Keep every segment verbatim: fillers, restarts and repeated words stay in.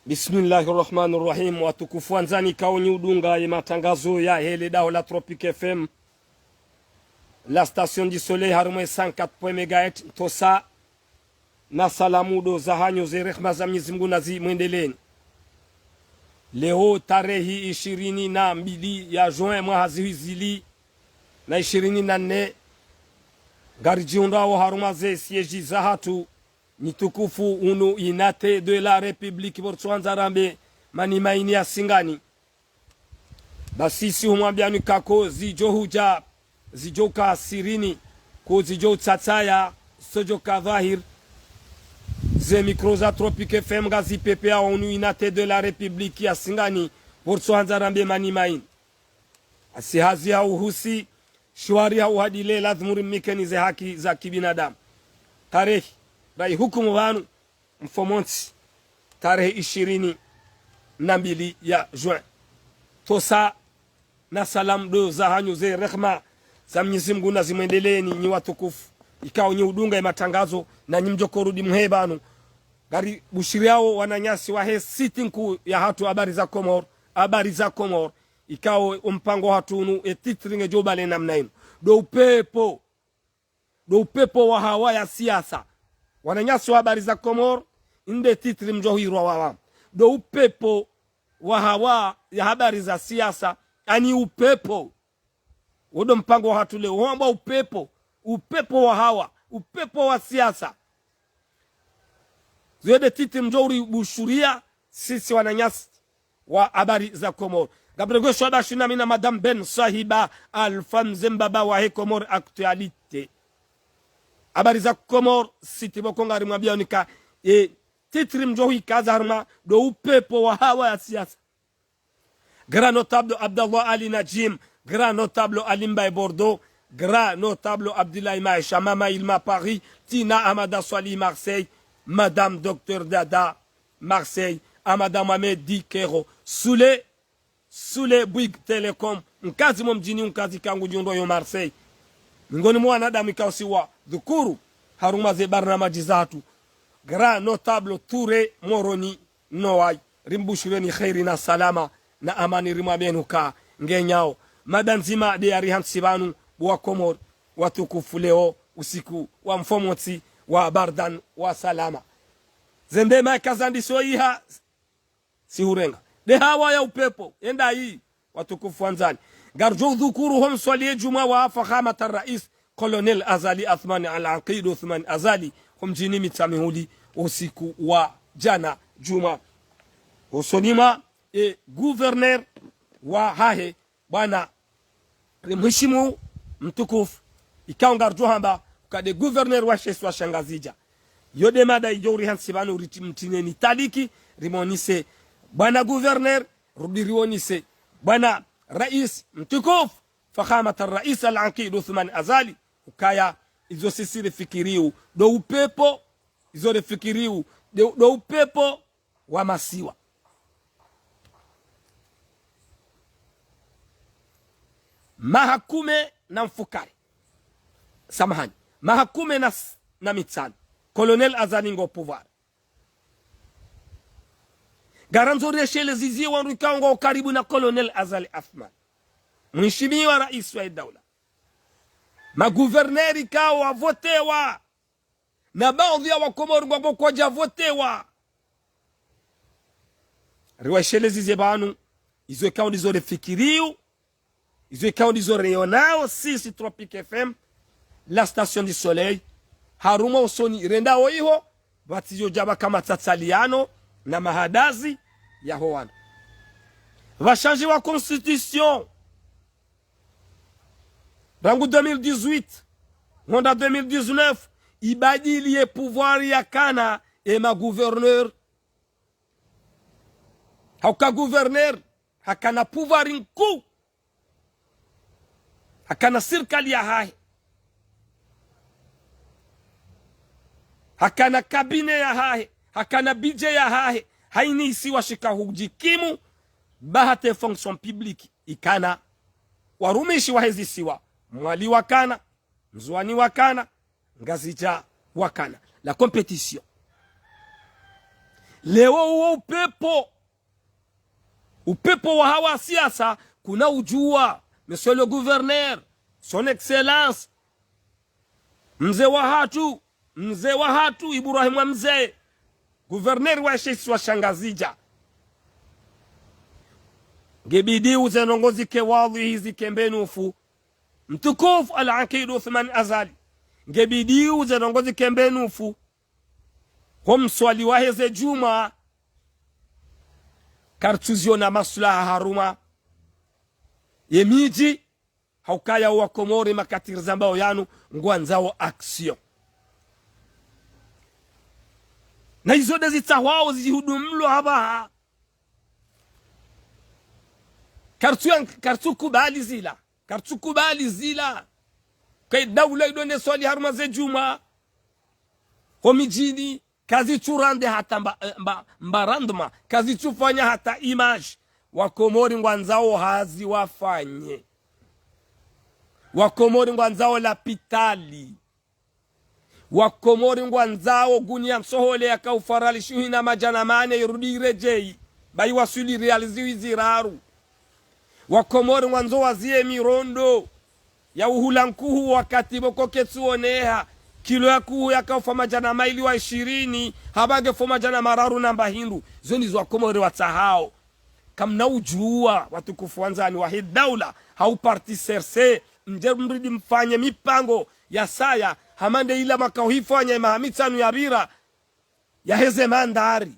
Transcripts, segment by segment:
Bismillahi rahmani rahim. Watukufu wandzani, ikao nyi udunga ye matangazo yahe le daho la Tropic F M, la station du soleil, harumwa ye cent quatre point mégahertz, ntosa na salamu ndo zahanyu, ze rehma za Mwenyezi Mungu nazimwendeleeni. Leo tarehi ishirini na mbili ya juin mwaha zihwi zili na ishirini na nne, ngaridjihundrao harumwa ze siège zahatru, nyi tukufu hunu Unité de la République, pvo ritsohandza rambe mani maini ya Singani. Basi si humwambiani ka ko zidjo hudja, zidjo ka sirini, ko zidjo utsatsaya, zitsodjo ka dhwahir. Ze micro za Tropic F M ngazipepeao hunu Unité de la République ya Singani, pvo ritsohandza rambe mani maini. Asi hazi ha uhusi, shwari ha uhadile, lazimu rimnikeni ze haki za kibinadamu. Tarehi rayihukumu pvanu, mfomontsi, tarehi ishirini na mbili ya juin. Ntosa na salamu ndo zahanyu, ze rehma za Mwenyezi Mungu nazimwendeleeni, nyi watukufu, ikao nyi udunga ye matangazo, na nyi mdjo korudi mhe pvanu. Ngaribushiriao wananyasi wahe site nkuu yahatru Habari za Comores, Habari za Comores, ikao o mpango wahatru unu, e titre ngedjo ubale namna inu: ndo upepvo, ndo upepvo wa hawa ya siasa. Wananyasi wa Habari za Comores, inde titre mdjo hwirwa wawa. Ndo upepvo wa hawa ya habari za siasa, ani upepvo. Wo ndo mpango wahatru leo, hwamba upepvo, upepvo wa hawa, upepvo wa siasa. Zo nde titre mdjo uribushuria sisi wananyasi wa Habari za Comores. Gabriel Gwe Shwaba Shinami na Madame Ben Sahiba Alpha Mze Mbaba wahe Comores Actualité. Habari za Comores, site pvoko ngarimwambiaoni ka, e titre mdjo hwikaza harumwa ndo upepvo wa hawa ya siasa. Grand notable Abdallah Ali Najim, grand notable Ali Mbaye Bordeaux, grand notable Abdoulaye Maesha, Mama Ilma Paris, Tina Amada Swali Marseille, Madame Docteur Dada Marseille, Amada Mohamed Di Kero, Soule, Soule Bouygues Télécom, mkazi mo mdjini, mkazi kangu djundro yo Marseille. Miongoni mwa wanadamu ikao si wadhukuru harumwa ze barnamaji zahatru, grand notable Touré Moroni Noailles, rimbushireni kheri na salama na amani, rimwambieni ka ngenyao. Mada ndzima nde yarihantsi pvanu, bo wa Komori watukufu, leo usiku wa mfomontsi wa bardan wa salama. Ze ndema ikao zandiso iha, si hurenga. Nde hawa ya upepvo, enda yi, watukufu wandzani. Ngaridjo udhukuru ho mswali ye djumwa wa Fakhamat al-Rais, Colonel Azali Athumani Al-Aqid Athumani Azali, ho mdjini Mitsamihuli, usiku wa djana djumwa. Hosoni mwa, e, gouverneur wahahe, bwana, rimheshimu mtukufu, ikao ngaridjo hamba uka nde gouverneur wa she isiwa sha Ngazidja. Yo nde mada idjo urihantsi pvanu, riti mtineni taliki, rimonise bwana gouverneur, rudi riwonise bwana rais mtukufu, Fakhamat al-Rais Al-Aqid Athumani Azali, ukaya izo sisi rifikiriyo ndo upepvo, izo rifikiriyo ndo, ndo upepvo wa masiwa. Maha kume na mfukare. Samahani. Maha kume na s-, na mitsanu. Colonel Azali ngu o pouvoir. Ngarandzo riesheleze ze wandru ikao ngwao karibu na Colonel Azali Athumani. Mheshimiwa rais wa daula. Magouverneur ikao wavotewa na baadhwi ya Wakomori ngwao kwadja votewa. Riwaesheleze ze pvanu, izo ikao ndizo rifikiriyo, izo ikao ndizo rionao sisi Tropic F M, la station du soleil, harumwa usoni rendao iho, pvatsi yo djaba kama tsatsaliano na mahadazi ya ho wandru. Pvashandjiwa constitution, rangu deux mille dix-huit, hwenda deux mille dix-neuf, ibadili ye pouvoir yakana e magouverneur. Hauka gouverneur hakana pouvoir nkuu. Hakana sirikali yahahe. Hakana cabinet yahahe. Hakana budget yahahe. Haina isiwa shika hudjikimu, ba hata e fonction publique ikana. Warumishi wahe zisiwa, Mwali wakana, Ndzuani wakana, Ngazidja wakana. La compétition. Leo uwo upepvo, upepvo wahawa siasa, kuna udjuwa, Monsieur le Gouverneur, Son Excellence, mze wahatru, mze wahatru, Ibrahim wa mze, gouverneur wa she isiwa sha Ngazidja. Ngebidi uze ndrongoo zike wadhwihi, zike mbenufu. Mtukufu Al-Akid Uthman Azali. Ngebidi uze ndrongoo zike mbenufu. Ho mswali wahe ze djumwa, kartsuziona maslaha harumwa ye midji, ha ukaya wa Komori makati rizambao yanu, ngwandzao action. Na izo nde zitsahwao zihudumlwa hapvaha. Kartsu yang-, kartsukubali zila. Kartsukubali zila. Kayi daula ido ne swali harumwa ze djumwa ho midjini, kazitsu rendre hata mba, eh, mba, mba rendement, kazitsufanya hata image. Wa Komori ngwandzao hazi wafanye. Wa Komori ngwandzao lapitali. Wa Komori ngwandzao gunia ntsohole yaka ufara lishiwi na madjana mane irudi iredjeyi, bayi waswili riali ziwi ziraru. Wa Komori ngwandzo waziye mirondo ya uhula nkuhu wakati pvoko ketsuoneha. Kilo ya kuhu yaka ufa madjana mayili wa ishirini, hapvaha nge fo madjana mararu na mba hindru. Zo ndizo wa Komori watsahao. Kamna udjuwa, watukufu wandzani, wahe daula, hau parti C R C, mdje mrudi mfanye mipango ya saya, hama nde ila maka uhifanya ye maha mitsanu yapvira, yahe ze mandari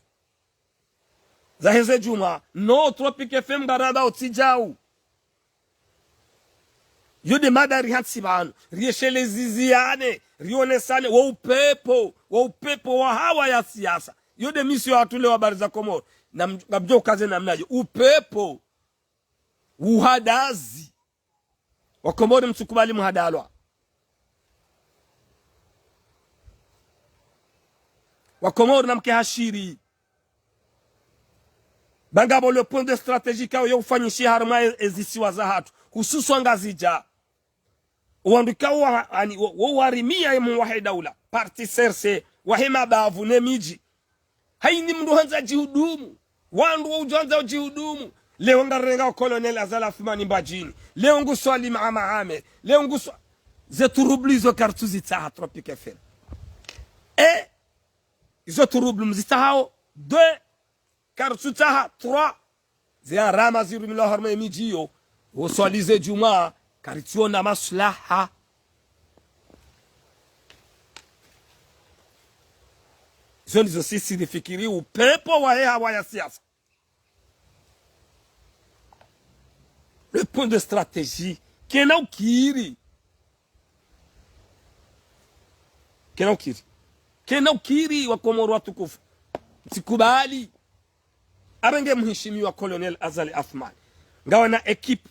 zahe ze djumwa. No, Tropic F M ngaramba utsidjau. Yo nde mada rihantsi pvanu, riesheleziziyane, rionesane wo upepvo, wo upepvo wahawa ya siasa. Yo nde mission yahatru leo Habari za Komori. Na m-, ngamdjo ukaze namna yo. Upepvo. Uhadazi. Wa Komori mtsukubali muhadalwa. Wa Komori namke hashiri. Ba ngapvo le point de stratégie ikao yo ufanyishiha harumwa e-, ezisiwa zahatru, hususwa Ngazidja. Owandru ikao wa, ani, wo, wo warimia ye mhuu wahe daula, parti C R C, wahe mabavu ne midji. Hayini mndru handza djihudumu. Wandru wo udjo handza udjihudumu. Leo ngarenga o Colonel Azali Assoumani Mbadjini. Leo ngu swali Maama Ame. Leo ngu swa-, ze trouble izo kartsuzitsaha Tropic F M. E, izo trouble mzitsahao. Deux, kartsutsaha. Trois, ze gharama zirumilwao harumwa ye midji yo, wo swali ze djumwa, karitsiona maslaha. Zo ndizo sisi rifikiri upepvo wahe hawa ya siasa. Le point de stratégie, kena ukiri. Kena ukiri. Kena ukiri, wa Komori watukufu. Mtsikubali. Apve nge mheshimiwa Colonel Azali Assoumani. Ngawe na équipe.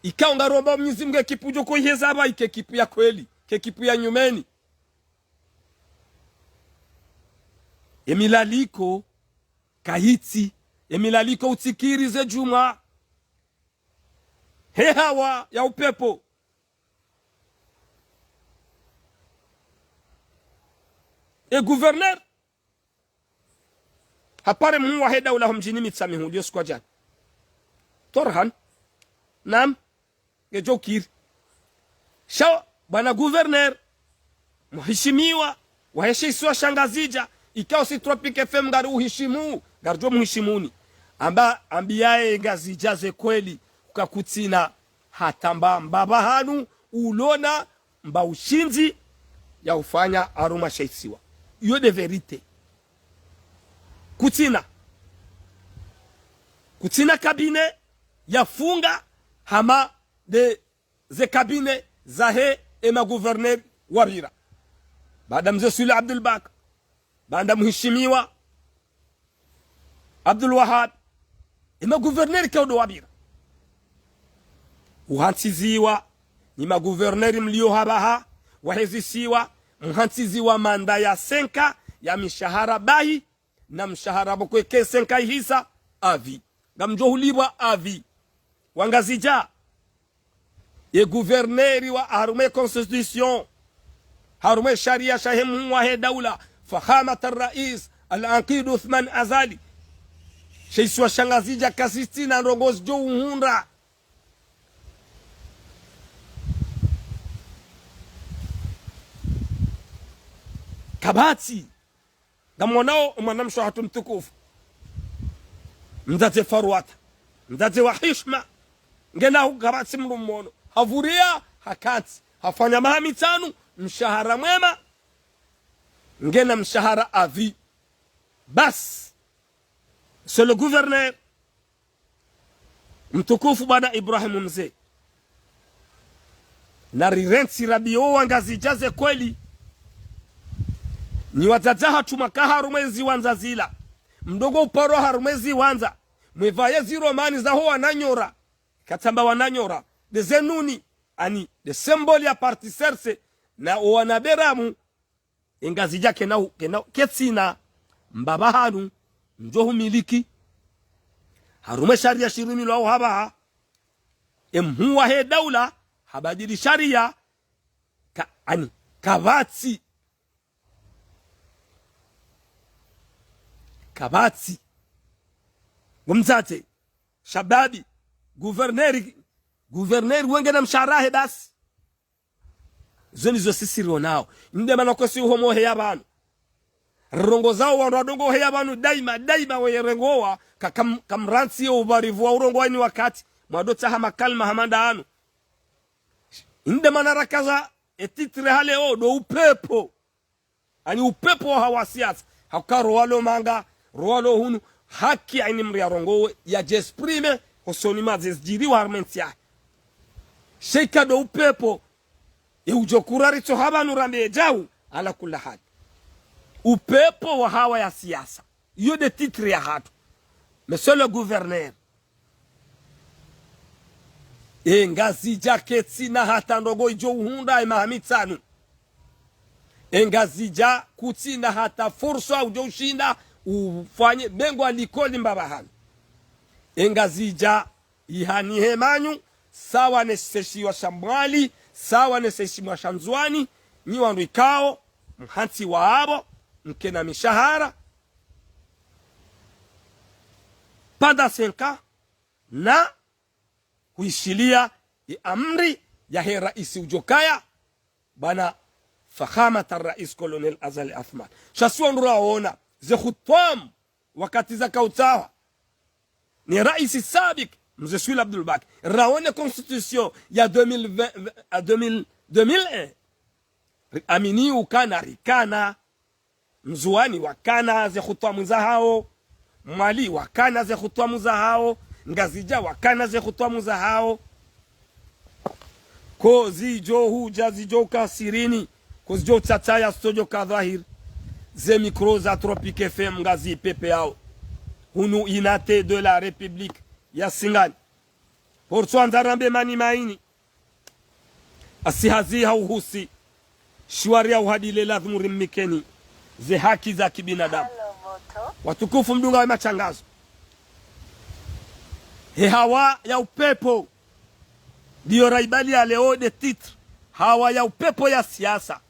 Ikao ngaromba Mwenyezi Mungu équipe udjo ko iheza apva ike équipe ya kweli, ke équipe ya nyumeni. Ye milaliko kayitsi, ye milaliko utsikiri ze djumwa. He hawa ya upepvo. E gouverneur hapare mhuu wahe daula ho mdjini Mitsamihuli yo siku ya djana. Torhan. Naam. Ngedjo ukiri. Sha bwana gouverneur, mheshimiwa wahe she isiwa sha Ngazidja, ikao si Tropic F M ngari uheshimu, ngaridjo mheshimuni. Amba, ambiyaye Ngazidja ze kweli, uka kutsina hata mba, mba pvahanu ulona mba ushindzi ya ufanya harumwa she isiwa. Iyo nde vérité. Kutsina. Kutsina cabinet ya funga hama nde ze cabinet zahe e ma gouverneur wapvira. Baanda mze Soilihi Abdoulbak. Baanda mheshimiwa Abdoulwahab. E ma gouverneur ikao ndo wapvira. Uhantsiziwa ni ma gouverneur mlio hapvaha, wahe zisiwa, mhantsiziwa manda ya cinq ans ya mishahara bahi, na mshahara pvoko eke cinq ans ihisa, avis. Ngamdjo hulipvwa avis. Wa Ngazidja. Ye gouverneur wa harumwa e constitution, harumwa e sharia shahe mhuu wahe daula, Fakhamat al-Rais Al-Aqid Uthman Azali. She isiwa sha Ngazidja kashitsina ndrongoo zidjo uhundra. Kapvatsi. Ngamwonao omwanamshe wahatru mtukufu. Mdzadze Farwata. Mdzadze wa hishma. Ngena hu kapvatsi mdru mmono. Hapvuria, hakantsi. Hafanya maha mitsanu, mshahara mwema. Ngena mshahara à vie. Basi. C'est le gouverneur. Mtukufu bwana Ibrahim Mze. Narirentsi rabiyo wa Ngazidja ze kweli. Nyi wadzadze hatru mwaka harumwa ezi wandza zila. Mdrongo uparo harumwa ezi wandza. Mwepvaye zi romani zaho wananyora. Katsamba wananyora. Nde ze nuni. Ani, nde symbole ya parti C R C. Na owana beramu. E Ngazidja kena, kena, ketsina mbaba hanu, ndjo humiliki. Harumwa e sharia shirumilwao hapvaha. E mhuu wahe daula, habadili sharia, ka, ani, kapvatsi. Kapvatsi. Ngomdzadze, shababi, gouverneur, gouverneur wenge na mshahara wahe basi. Zo ndizo sisi rionao. Nde mana kwesi uhomoheya pvanu. Rongozao wandru wadrongoheya pvanu daima, daima weye rengowa, ka-, kam-, kamrantsi yo upvarivu wa urongowa ini wakati, mwadotsaha makalima hama nda yanu. Nde mana rakaza e titre hale o, ndo upepvo. Ani upepvo wahawa siasa. Hauka ro walo manga, ro walo hunu, haki aina mdru yarongowe, yadjiexprime, hosoni mwa ze zidjiriwa harumwa entsi yahe. She ika ndo upepvo, e udjo kura ritso hapvanu rambe djau, ala kulla hali. Upepvo wahawa ya siasa. Iyo nde titre yahatru. Monsieur le gouverneur. E Ngazidja ketsina hata ndrongo idjo uhundra e maha mitsanu. E Ngazidja kutsina hata fursa udjo ushinda ufanye bengwa likoli mbaba hanu. E Ngazidja ihani he manyu, sawa ne seshiwa sha Mwali, sawa ne seshiwa sha Ndzuwani, nyi wandru ikao, mhantsi wa apvo, mkena mishahara, pendant cinq ans, na huishiliya ye amri yahe raisi udjokaya, bwana Fakhamat al-Rais Colonel Azali Assoumani. Sha si wandru raona, ze khutwa wakati zakautsawa ni raisi sabik, Mze Souila Abdoulbaki. Raone constitution ya deux mille vingt, à deux mille, deux mille un. Ri-, amini ukana rikana. Ndzuwani wakana ze khutwa mwiza hawo. Mwali wakana ze khutwa mwiza hawo. Ngazidja wakana ze khutwa mwiza hawo. Ko zidjo hudja zidjo uka sirini. Ko zidjo utsatsa ya studio ka dhwahiri. Ze micro za Tropic F M ngazi pepe yawo. Hunu Unité de la République ya Singani. Portso andza rambe mani maini. Asi hazi ha uhusi. Shiwari ya uhadile lazimu rimnikeni. Ze haki za kibinadamu. Watukufu mdungao e matrangazo. He hawa ya upepvo. Ndiyo raibali ya leo nde titre. Hawa ya upepvo ya siasa.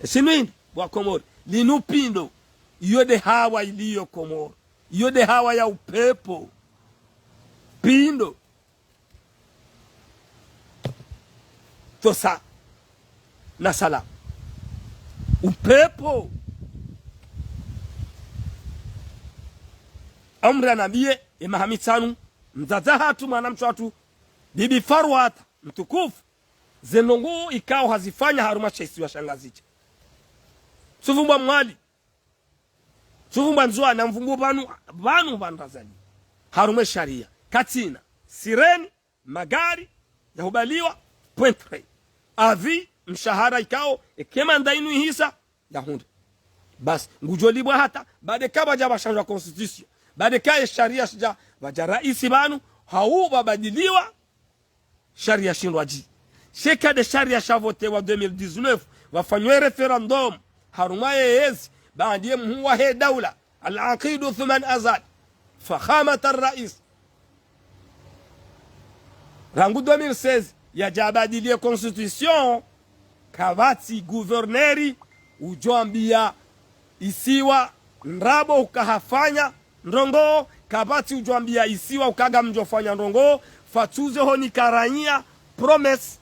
Eshinu hindri, bo wa Komori. Linu pindo. Iyo nde hawa iliyo Komori. Iyo nde hawa ya upepvo. Pindo. Tosa. Na salamu. Upepvo. Amri anambiye, e maha mitsanu, mdzadze hatru, mwanamshe hatru, Bibi Farwata, mtukufu, ze ndrongo ikao hazifanya harumwa she isiwa sha Ngazidja. Tsuvumbwa Mwali. Tsuvumbwa Ndzuwani, mvumbu pvanu, pvanu pvandazani. Harumwa e sharia. Katsina. Sireni, magari, yahubaliwa, point trait. Avi, mshahara ikao, eke manda inu ihisa, yahundre. Basi, ngudjo libwa hata, baada ka pvadja pvashandjwa constitution. Baada ka e sharia shidja, pvadja raisi pvanu, hau pvabadiliwa, sharia shindrwadji. Sheka nde sharia shavotewa deux mille dix-neuf, pvafanywa e référendum, harumwa ye yezi, baanda ye mhuu wahe daula, Al-Aqid Uthman Azali, Fakhamat al-Rais. Rangu deux mille seize, yadja abadili ye constitution, kapvatsi gouverneur, udjo ambiya, Isiwa ndrabo uka hafanya ndrongoo, kapvatsi udjwambia isiwa uka ngamdjofanya ndrongoo, fatsuze honika raiya, promesse.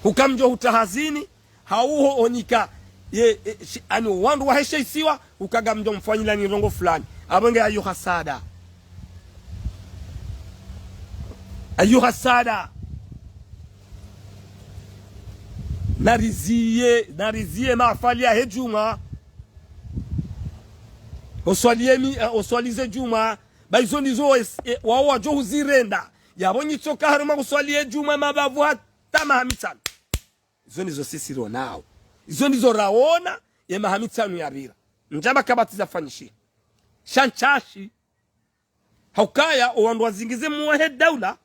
Uka mdjo huta hazini, hauho honika, ye, ye, shi, ani wandru waheshe isiwa, uka ngamdjomfanyilani ndrongoo fulani. Apvo nge ayo hasada. Ayo hasada. Nariziye, nariziye mahafali yahe djumwa. Oswali emi, eh, oswali ze djumwa. Ba izo ndizo es-, eh, wao wadjo huzirenda. Yapvo nyitsoka harumwa kuswali ye djumwa mabavu hata maha mitsanu. Izo ndizo sisi ronao. Izo ndizo raona ye maha mitsanu yapvira. Ndjaba kapvatsi zafanyishiha. Sha ntsashi. Haukaya, owandru wazingize mwahe daula.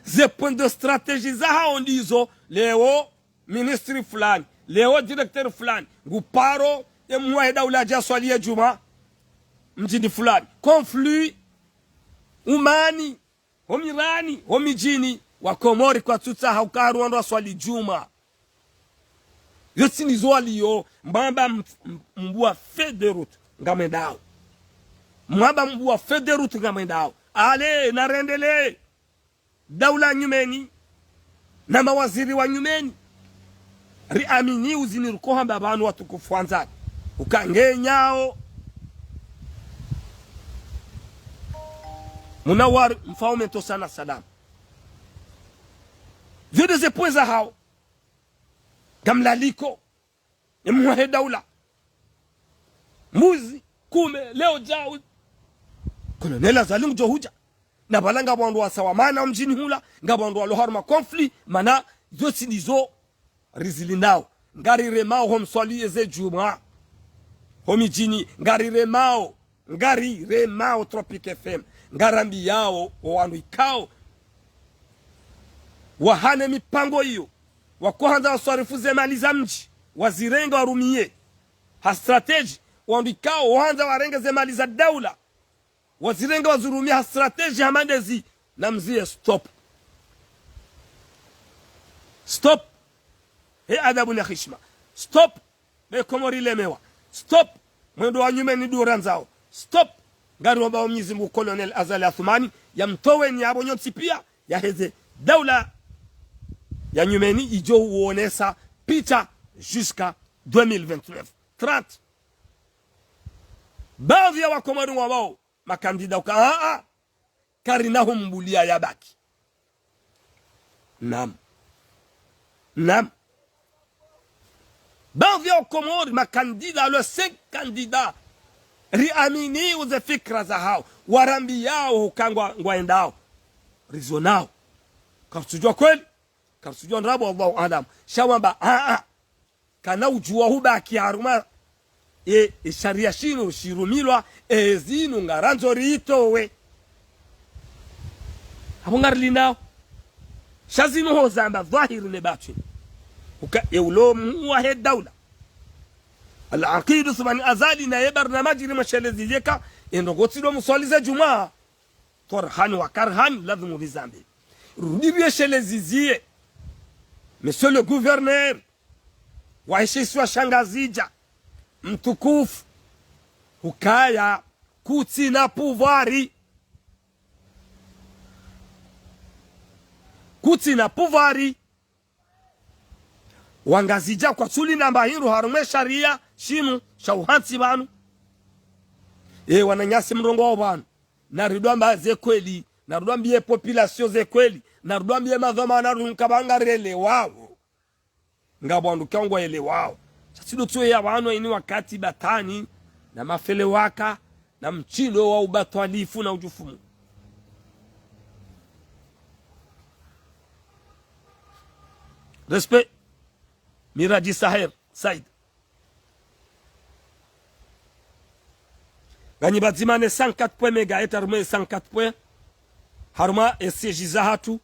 Ze point de stratégie zahao ndizo, leo ministre fulani, leo directeur fulani, nguparo, ye mwahe daula yadje yaswali ye djumwa mdjini fulani. Conflit, umani, ho mirani, ho midjini, wa Komori kwatsutsaha uka harumwa wandru waswali djumwa. Yo tsi ndizo waliyo, mwamba m-, m-, mbuwa feuille de route, ngamwendao. Mwamba mbuwa feuille de route ngamwendao. Allez, narendelee. Daula nyumeni, na mawaziri wa nyumeni. Riamini uzini rukohamba pvanu watukufu wandzani. Uka ngenyao. Munawar mfaume ntosana salama. Zio nde ze point zahao. Ngamlaliko. Ye mwahe daula. Mbuzi, kume, leo djau. Colonel Azali ngudjo hudja. Na pvala ngapvo wandru wasawamana mdjini hula, ngapvo wandru walo harumwa conflit, mana zo tsi ndizo rizilindao. Ngariremao ho mswali ye ze djumwa. Ho midjini, ngariremao. Ngariremao Tropic F M. Ngarambiyao owandru ikao wahane mipango iyo. Wakohandza waswarifu ze mali za mdji. Wazirenge warumiye ha stratégie. Owandru ikao wahandza warenge ze mali za daula. Wazirenge wazirumiye ha stratégie hama ndezi. Namziye stop. Stop. He adabu na hishima. Stop. Be Komori lemewa. Stop. Mwendo wa nyumeni ndo randzao. Stop. Ngariomba o Mwenyezi Mungu Colonel Azali Assoumani, yamtoweni yapvo nyontsi pia, yaheze daula ya nyumeni idjo uonesa picha jusqu'à deux mille vingt-neuf, trente. Baadhi ya Wakomori ngwambao, makandida uka, a, a, karina humbulia yabaki. Naam. Naam. Baadhi ya Wakomori, makandida, le cinq candidats, riamini uze fikira zahao, warambiyao uka ngwa, ngwendao. Rizonao. Karitsudjua kweli, karitsudjua ndrabo, Allahu aalam. Sha wamba, a, a. Kana udjua hubaki harumwa, e, e sharia shinu shirumilwa, e, zinu ngarandzo ritowe. Apvo ngarilinao. Sha zinu ho zamba dhwahiri ne batwini. Uka, e, ulo mhuu wahe daula. Al-Aqid Assoumani Azali na ye barnamaji rimweshelezi yeka, e, ndrongoo tsi ndo mswali ze djumwa. Torhan wa karhan, lazimu rizambe. Rudi rieshelezi ziye. Monsieur le gouverneur, wahe she isiwa sha Ngazidja, mtukufu, hukaya, kutsina pouvoir. Kutsina pouvoir. Wangazidja kwatsulinda mba hindru harumwa e sharia shinu sha uhantsi pvanu. E, wananyasi mrongowao pvanu. Naridjwambe ze kweli, naridjwambiye population ze kweli, naridjwambiye madhwamana runu uka pvanu ngarielewao. Ngapvo wandru uka ngwaelewao. Sha tsi ndo tsoye ya pvanu ini wakati batwini na mafele waka, na mtsindo wa ubatwalifu na udjufumu. Respect. Miraji Saher Said. Nganyi pvadzima ne cent quatre point méga, eta harumwa e cent quatre point. Harumwa e siège zahatru.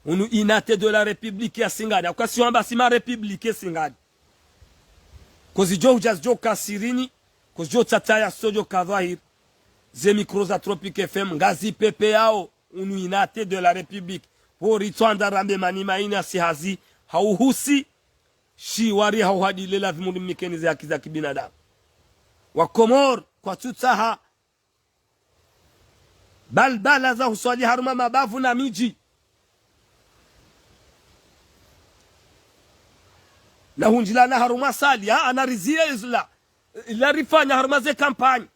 Unu unité de la République ya Singani. Akwa si wamba si ma République Singani. Ko zidjo hudja zidjo ka sirini, ko zidjo tsataya sodjo ka dhwahiri. Ze micro za Tropic F M, ngazi pepeyao, unu unité de la République. Pvo ritsoandza rambe mani maina si hazi, hauhusi shiwari hauhadile lazimu rimnikeni ze haki za kibinadamu. Wakomori kwatsutsaha balbala za huswali harumwa mabavu na midji. Na hundjilana harumwa salle, ha, anariziye izila. Ila rifanya harumwa ze kampanyi.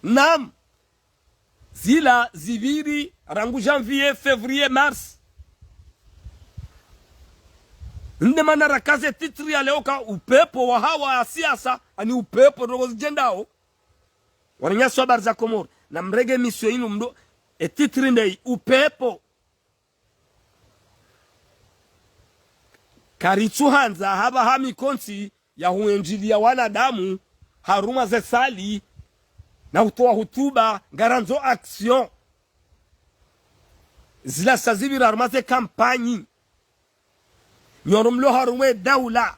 Naam. Zila zipviri rangu janvier, février, mars. Nde mana rakaze titre ya leo ka upepvo wa hawa ya siasa, ani upepvo ndrongoo zidjendao. Wananyasi wa Bariza Komori, namrenge miswe inu mdo, e titre ndeyi, upepvo. Karitsuhandza hapvaha mikontsi ya huendjiliya wanadamu harumwa ze salle na hutowa hutuba, ngarandzo action. Zila sa zipvira harumwa ze kampanyi. Nyi ndo mlo harumwa e daula.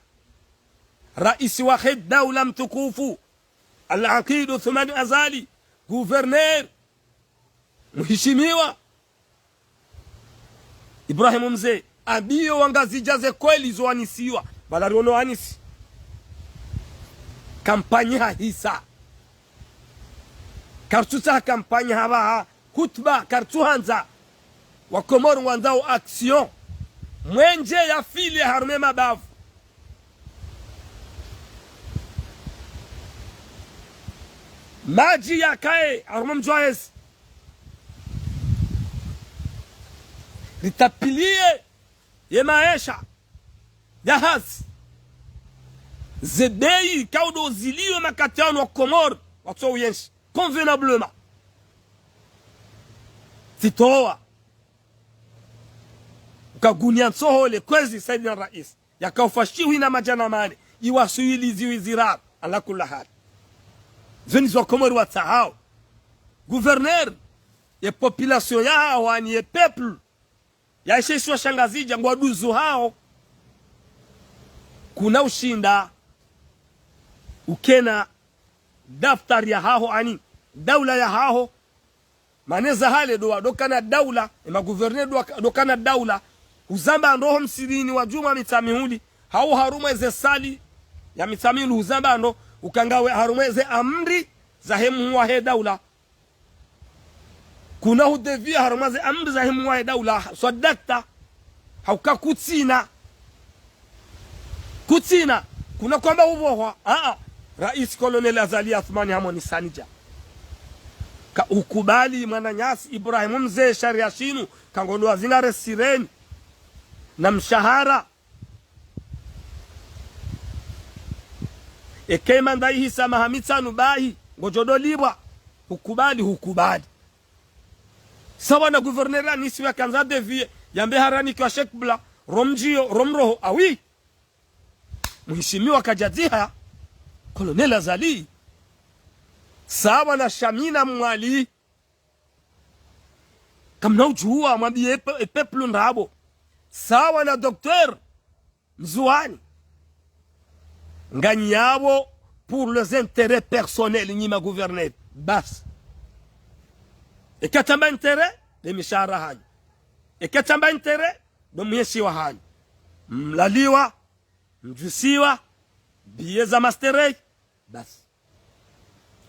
Raisi wahe daula mtukufu, Al-Aqid Uthman Azali, gouverneur, mheshimiwa Ibrahim Mze, ambiyo wangazidja ze kweli zo wanisiwa, pvala riono wanisi. Kampanyi hahisa. Karitsutsaha kampanyi hapvaha, hutuba, karitsuhandza. Wakomori ngwandzao action. Mwenje yafile harumwa e mabavu. Madji yakaye harumwa mdji wa hezi. Ritapviliye ye maesha ya hazi. Ze beyi kaudo ziliwe makati yanu Wakomori watso uyenshi convenablement. Tsitowa. Ukaguniya ntsohole kwezi Saidina Raisi. Yakaufashihwi na madjana mane, iwaswili ziwi ziraru, ala kulli hali. Zweni zo Wakomori watsahao. Gouverneur, ye population yahaho, ani ye peuple ya ishe isiwa sha Ngazidja, ngwaduzuhao. Kuna ushinda ukena daftari yahaho, ani daula yahaho, mana eza hale ndo wadokana daula, e magouverneur ndo waka-, dokana daula, huzamba ndro ho msirini wa djumwa Mitsamihuli, hau harumwa eze salle ya Mitsamihuli huzamba ndro, uka ngawe harumwa eze amri zahe mhuu wahe daula. Kuna hudévier harumwa ze amri zahe mhuu wahe daula, swadakta, hauka kutsina. Kutsina, kuna kwamba upvohwa. Aa, Raisi Colonel Azali Assoumani hamoni sanidja. Ka ukubali mwananyasi Ibrahim Mze sharia shinu, ka ngondo wazingare sireni. Na mshahara. Eka imanda ihisa maha mitsanu bahi, ngodjo dolipvwa. Hukubali, hukubali. Sawa na gouverneur anisiwa yakandza dévier, yambe haranikiwa shekbla, ro mdjiyo, ro mroho, awi. Mheshimiwa kadjadziha, Colonel Azali. Sawa na Shamina Mwali. Kamna udjuwa, mwambiye pe-, peuple ndrabo. Sawa na docteur Ndzuwani. Nganyi yapvo pour les intérêts personnels, nyi magouverneur. Basi. Eka tsamba intérêt, nde mishahara hanyu. Eka tsamba intérêt, ndo mheshiwa hanyu. Mlaliwa, mdjusiwa, billet za masterei, basi.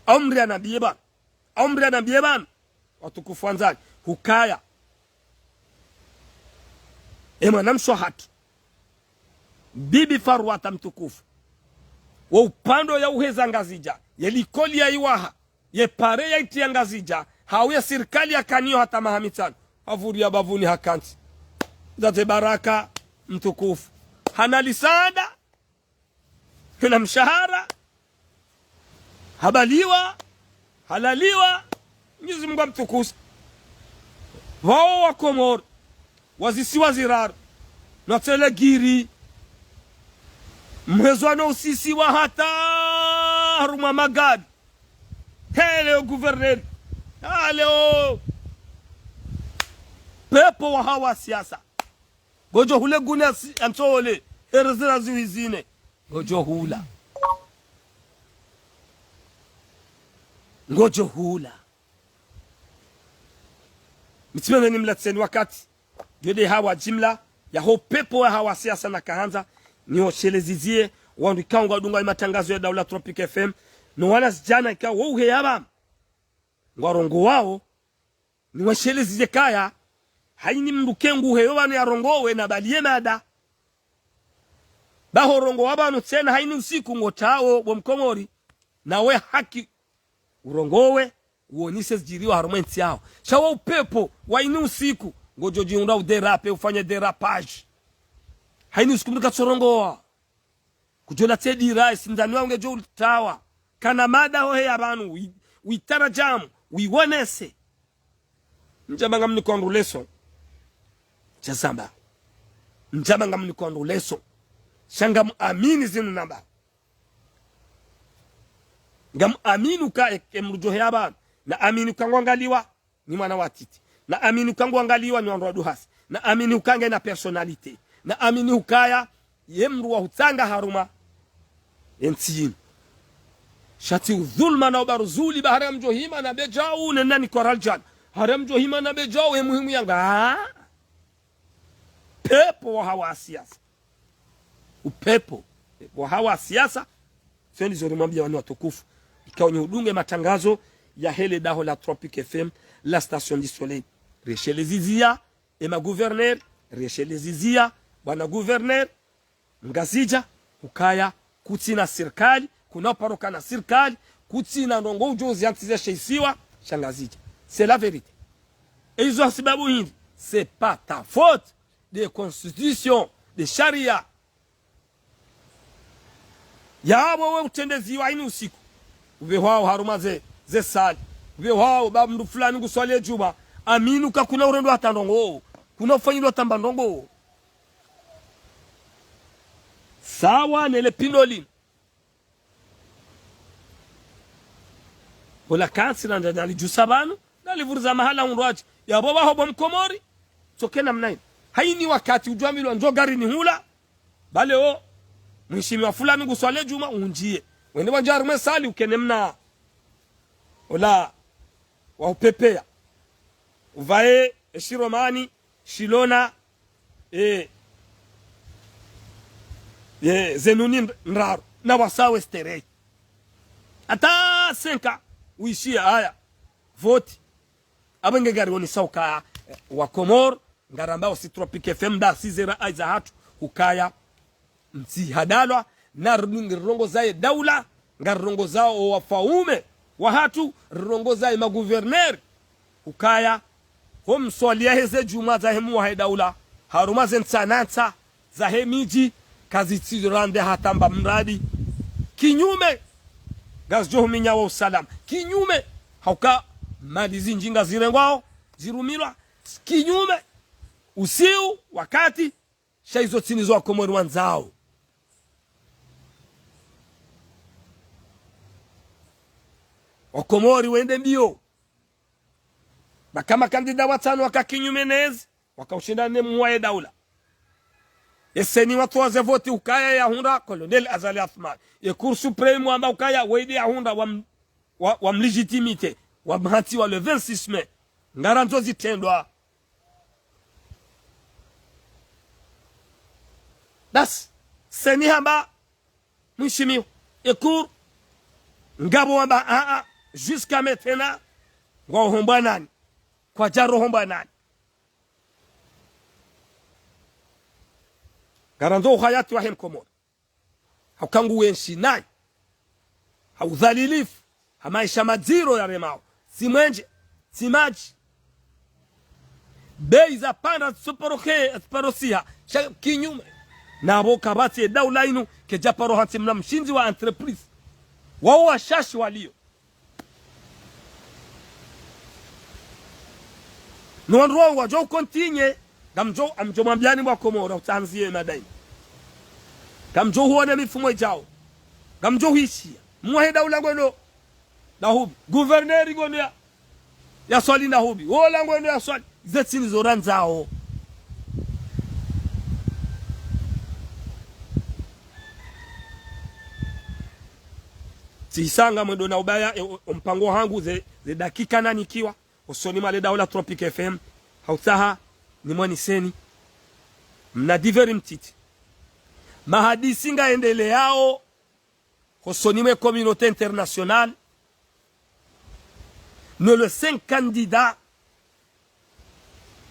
Au mdru anambiye pvanu. Au mdru anambiye pvanu. Watukufu wandzani. Hukaya. E mwanamshe hatru. Bibi Faruata mtukufu. Wo upvandre ya uheza Ngazidja. Ye likoli ya iwaha. Ye pare ya itriya Ngazidja. Hau ye sirikali yakaniyo hata maha mitsanu. Hapvuriya bapvuni hakantsi. Zate baraka mtukufu. Hana lisanda. Hena mshahara, habaliwa, halaliwa, Mwenyezi Mungu amtukuze. Pvao Wakomori, wazisiwa ziraru, na tsele giri, mwezwa no usisiwa hata harumwa magari. He leo gouverneur, ha leo pepvo wa hawa siasa. Ngodjo hula guni asi-, antsole, here zira ziwi zine. Ngodjo hula. Ngodjo hula. Mitsimene nimlatseni wakati. Yo nde hawa jimla, yaho upepvo wa hawa siasa nakahandza, niwashelezizie, wandru ikao ngwadungao ye matangazo ya Daula Tropic F M, no wanazidjana ikao wo uheya pvanu. Ngwarongowao, niwashelezizie kaya, haini mndru ke nguheyo pvanu yarongowe na baliye mada. Ba ho urongowa pvanu tsena haini usiku ngotawo bo Mkomori, nawe haki urongowe, uonese zidjiriwa harumwa entsi yaho. Sha wo upepvo, wa haini usiku, ngodjo djihundra udérape, ufanye dérapage. Haini usiku mndru katsorongowa. Kudjola tsedira, isindzani wawo ngedjo utawa. Kana mada ho heya pvanu, wi-, witaradjamu, wiwonese. Ndjamba ngamniko wandru leso. Shazamba. Ndjamba ngamniko wandru leso. Sha ngamuamini zinu namba. Ngamuamini uka e, e mndru djo heya pvanu. Naamini uka ngwangaliwa ni mwana wa titi. Naamini uka ngwangaliwa ni wandru wa duhasi. Naamini uka ngena personnalité. Naamini ukaya ye mndru wa hutsanga harumwa entsi yinu. Sha tsi udhuluma na ubaruzuli ba hari ngamdjo hima na bedjau ne nani kwa raljana. Hari ngamdjo hima na bedjau ye muhimu yanga. Upepvo wa hawa siasa. Upepvo wa hawa siasa. Sendi zo rimwambia wanyu watukufu. Ikao nyi udunge matangazo yahe le daho la Tropic F M, la station du soleil. Rishelezizie, e ma gouverneur, rishelezizie, bwana gouverneur, Ngazidja, ukaya, kutsina sirikali, kuna uparo kana sirikali, kutsina ndrongoo udjo ziantsiza she isiwa sha Ngazidja. C'est la vérité. E izo ha sababu hindri, c'est pas ta faute, de constitution, de sharia. Yapvo we utrendeziwa haini usiku. Upvehwao harumwa ze, ze sali. Upvehwao ba mndru fulani nguswali ye djumwa. Amini uka kuna urendwa hata ndrongoo. Kuna ufanyilwa hata mba ndrongoo. Sawa ne le pindo linu. Ola kansi na ndani alidjusa pvanu, nalivuriza mahala hundru atsi. Yapvo pvaho bo Mkomori, tsoke namna yinu. Haini wakati udjwambilwa ndjo garini hula, ba leo, mheshimiwa fulani nguswali ye djumwa, undjiye. Wende wandjia harumwa e sali ukene mna. Ola, wa upepeya. Upvaye, e shiromani, shilona, e, e, ze nuni ndraru, na wasawe sterei. Hata senka, uishiya haya, voti. Apvo nge ngariwonesao uka, e, wa Komori, ngarambao si Tropic F M nda si ze rayi zahatru, ukaya, ntsi hadalwa, na ri-, ngarirongozaye daula, ngarirongozao o wafaume wahatru, rirongozaye ma gouverneur, ukaya, ho mswali yahe ze djumwa zahe muwahe daula, harumwa ze ntsanantsa zahe midji, kazitsi rande hata mba mradi. Kinyume, ngazidjo huminya wo usalama. Kinyume, hauka mali zindji ngazirengwao, zirumilwa. Kinyume, usiu, wakati, sha izo tsi nizo wa Komori wandzao. Wa Komori wende mbio. Ba ka makandida watsanu waka kinyume nezi, waka ushinda ne muwaye daula. E CENI watowa ze voti ukaya yahundra Colonel Azali Assoumani. E Cour suprême wamba ukaya wende yahundra wa m-, wa, wa mlégitimité, wa mhantsiwa le vingt-six mai. Ngarandzo zitrendwa. Basi, CENI hamba, mheshimiwa, e Cour, ngapvo wamba, a, a, jusqu'à maintenant, ngwahombwa nani, kwadjaro hombwa nani. Ngarandzo uhayati wahe Mkomori. Hauka nguwenshi nayi. Ha udhalilifu. Ha maesha madziro yaremao. Tsi mwenje. Tsi madji. Bei zapanda tsoporoke, tsiparosiha. Sha kinyume. Na apvo kapvatsi e daula inu, kedjaparo hantsi mna mshindzi wa entreprise. Wao washashi walio. No wandru wao wadjo continuer, ngamdjo, ngamdjo mwambiani mwa Komori, utsanzie madaini. Ngamdjo huona mifumo idjao. Ngamdjo huishiya. Muwahe daula ngwendo Dahomey. Gouverneur ngwendo ya, yaswali Dahomey. Wola ngwendo yaswali. Ze tsi nizo randzao. Tsisanga mwendo na ubaya, e, o, o mpango hangu ze, ze dakika nanikiwa. Usoni mwa le daula Tropic F M, Hautsaha nimwaniseni, mna divers mtiti. Mahadisi ngayendeleyao hosoni mwe communauté internationale, no le cinq candidats,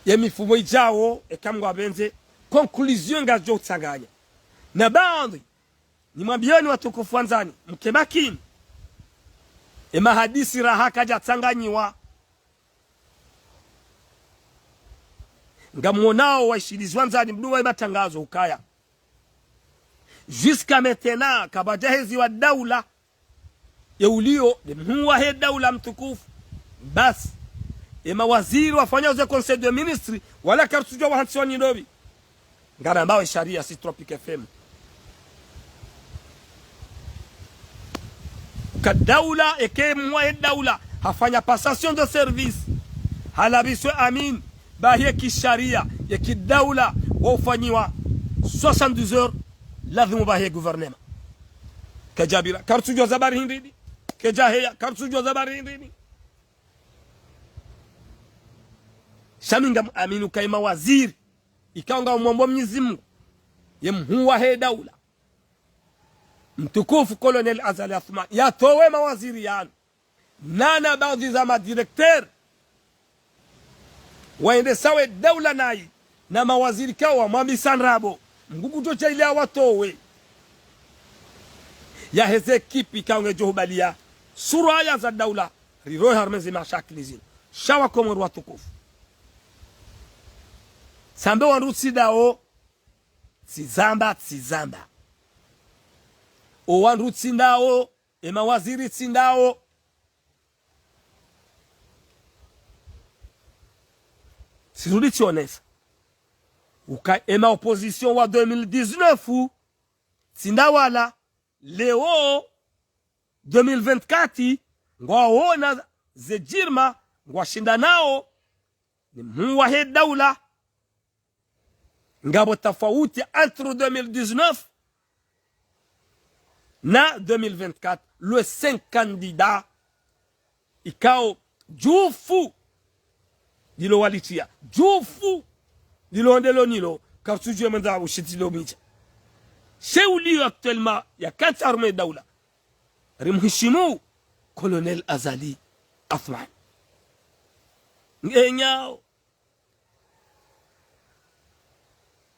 ye mifumo idjao, eka Mngu yapvendze, conclusion ngazidjo utsanganya. Na baadhwi, nimwambiyeni watukufu wandzani, mke makini. E mahadisi raha kayadjatsanganyiwa. Ngamwonao waishilizi wandzani mdru wa matangazo ukaya, jusqu'à maintenant, kapvadjaheziwa daula, ye uliyo, nde mhuu wahe daula mtukufu. Basi, ye mawaziri wafanyao ze conseil de ministres, wala karitsudjuwa wahantsiwa ni ndopvi. Ngarambao ye sharia si Tropic F M. Ka daula, eka mhuu wahe daula hafanya passation de service, halapviswa amini, bahi ye kisharia, ye kidaula, waufanyiwa soixante-douze heures, lazimu bahi ye gouvernement. Kayadjapvira, karitsudjuwa za bari hindrini, kayadjaheya, karitsudjuwa za bari hindrini. Sha mi ngamwamini ukaya ye mawaziri, ikao ngwamwomba Mwenyezi Mungu, ye mhuu wahe daula mtukufu Colonel Azali Assoumani, yatowe mawaziri yanu, nana baadhwi za madirecteurs waendesao ye daula nayi, na mawaziri ikao wamwambisa ndrabo, Mngu ngudjo djaaliya watowe. Yaheze ekipi ikao ngedjo hubaliya suraya za daula, rirohe harumwa ze mashakili zinu. Sha wakomori watukufu, tsambe wandru tsi ndawo, tsizamba, tsizamba. O wandru tsi ndawo, e mawaziri tsi ndawo. Tsirudi tsionesa uka e ma opposition wa deux mille dix-neuf tsi ndawo wala, leo deux mille vingt-quatre, ngwaona ze djirma, ngwashindanao, ni mhuu wahe daula. Ngapvo tafauti entre deux mille dix-neuf na deux mille vingt-quatre, le cinq candidats, ikao djufu ndilo walitiya, djufu ndilo ndelo nilo, karitsudjuwa mwendza ushitilo midja. She uliyo actuellement yakantsi harumwa ye daula, rimheshimu Colonel Azali Assoumani. Ngenyao.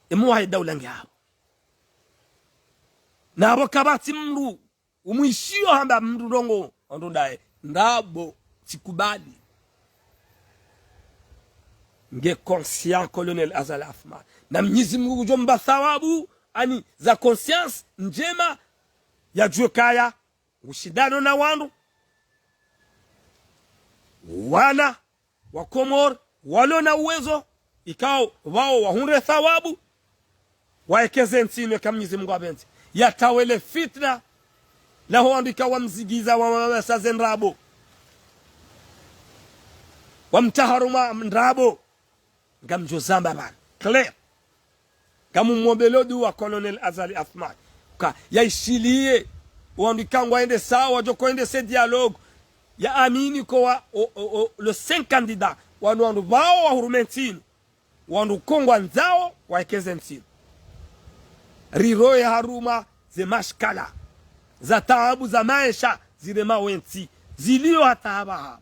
E mhuu wahe daula ngeapvo. Na apvo kapvatsi mndru umwishiyo hamba mndru ndrongo, wandru ndaye, ndrabo, tsikubali. Nge conscient Colonel Azali Assoumani. Na Mwenyezi Mungu ngudjo mba thawabu, ani za conscience ndjema, yadjuwe kaya ngushindano na wandru, wana wa Komori, walo na uwezo, ikao wao wahundre thawabu, waekeze ntsi inu eka Mwenyezi Mungu yapvendze. Yatawe le fitna, laho wandru ikao wamzigiza, wamwamasa ze ndrabo, wamtsaha harumwa ndrabo. Ngamdjo zamba pvanu. Clair. Ngamumwombelo duwa Colonel Azali Assoumani. Ka, yaishiliye. Wandru ikao ngwaendesao, wadjo koendese dialogue. Yaamini ko wa, o, o, o, le cinq candidats. Wanu wandru pvao wahurume ntsi inu. Wandru ko ngwandzao, waekeze ntsi inu. Rirohe harumwa ze mashkala, za taabu za maesha, zirema wentsi, ziliyo hata hapvaha.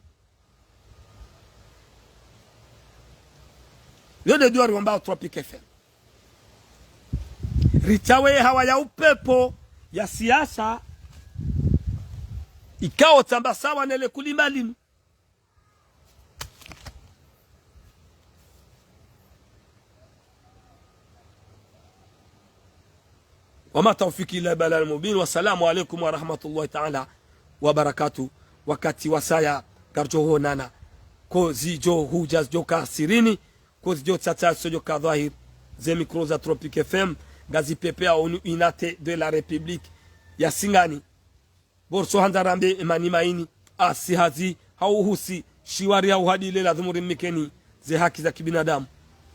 Yo nde duwa riwombao Tropic F M. Ritawe hawa ya upepvo ya siasa, ikao tsamba sawa nele kulima linu. وما توفيقي إلا بالله المبين. والسلام عليكم ورحمة الله تعالى وبركاته. Wakati wasaya, ngaridjo honana. Ko zidjo hudja zidjo ka sirini, ko zidjo tsatsa zidjo ka dhwahiri. Ze micro za Tropic F M, ngazi pepveyao hunu Unité de la République ya Singani. Pvo ritso handza rambe emani maini, asi hazi, hau husi, shiwari hau hadi ile lazimu rimnikeni ze haki za kibinadamu.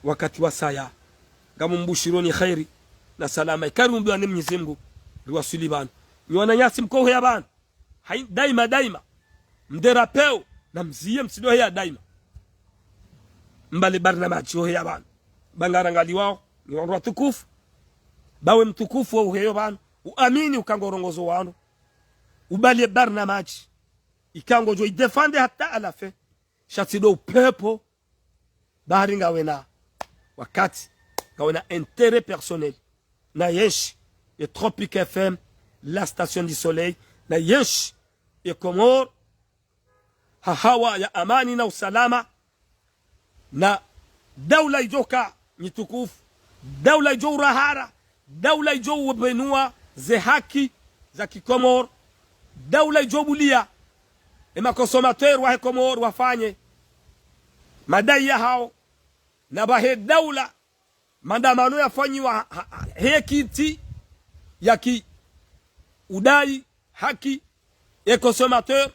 Wakati wasaya, ngamumbushironi kheri na salama. Ikari mumbiwa ne Mwenyezi Mungu, riwaswili pvanu. Nyi wananyasi mkoheya pvanu. Hayi, daima, daima. Mdera peu, na mziye mtsidoheya daima. Mbale barnamaji oheya pvanu. Ba ngarangaliwao, ni wandru watukufu. Bawe mtukufu wa uheyo pvanu. Uamini uka ngorongozo wandru. Ubali ye barnamaji. Ika ngodjo idéfendre hata à la fin. Sha tsi ndo upepvo. Bahari ngawena wakati, ngawena intérêt personnel. Na yenshi ye Tropic F M, la station du soleil. Na yenshi ye Comores ha hawa ya amani na usalama. Na daula idjoka nyi tukufu, daula idjo urahara, daula idjo ubenua ze haki za kiKomori, daula idjo bulia e ma consommateurs wahe Komori wafanye madai yahao. Na pvahe daula, maandamano yafanyiwa ha, ha, he kiti ya ki udai haki ye consommateur,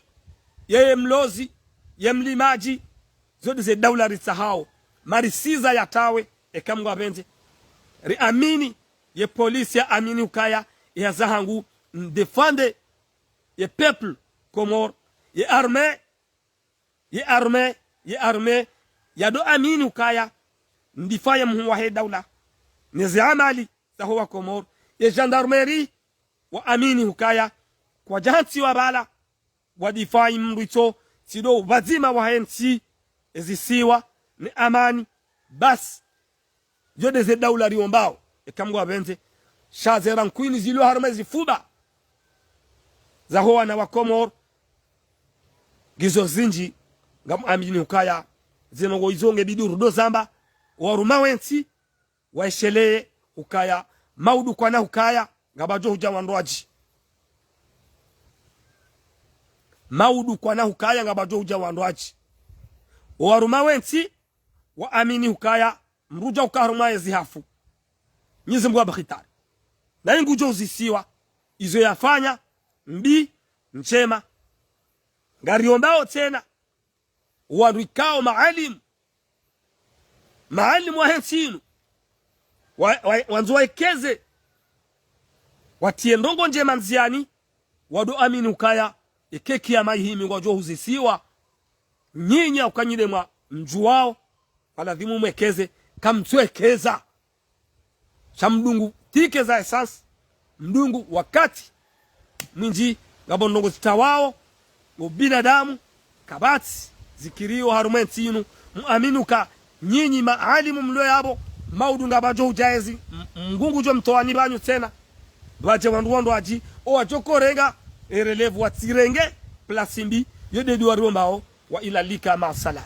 ye, ye mlozi, ye mlimadji. Zo nde ze daula ritsahao. Marisiza yatawe, eka Mngu apvendze. Riamini, ye polisi yaamini ukaya, ye hazi hangu, ndéfendre ye peuple Comores, ye armée, ye armée, ye armée, yado amini ukaya, ndifanye mhuu wahe daula. Ne ze amali zaho wa Comores, ye gendarmerie, waamini ukaya, kwadjahantsiwa pvala, wadifai mdru itso, tsi ndo upvadzima wahe ntsi, ezisiwa, ne amani, basi. Zo nde ze daula riombao, eka Mngu apvendze, sha ze rankwini zilo harumwa zifuba zaho wana wa Komori, ngizo zindji, ngamuamini ukaya, zinu ngo izo nge bidi rudo zamba, warumwa wentsi, waesheleye ukaya, maudu kwana ukaya, ngapvadjo hudja wandrwadji. Maudu kwana ukaya, ngapvadjo hudja wandrwadji. Owarumwa wentsi, waamini ukaya, mdru udja uka harumwa ye zihafu. Mnyezi Mngu apvahitari. Na ngudjo uzisiwa, izo yafanya, mbi, ndjema. Ngariombao tsena, wandru ikao maalimu, maalimu wahe ntsi inu, wa, wa, wandzo waekeze, watie ndrongo ndjema ndziani, wado amini ukaya, eka kiyama ihimi ngwadjo huzisiwa, nyinyi uka nyi nde mwa mdjuwao, pvaladhimu mwekeze, kamtsuekeza. Sha mdungu ticket za essence, mdungu wakati mwindji, ngapvo ndrongo zitawao, ngo binadamu, kapvatsi, zikiriyo harumwa entsi inu, muamini uka, nyinyi maalimu mlo yapvo, maudu ngapvadjo hudja ezi, m-, Mngu ngudjo mtowani pvanyu tsena, pvadje wandru wandrwadji, owadjo korenga, e relève watsirenge, place mbi, yo nde dua riombao, wa ila lika ma salam.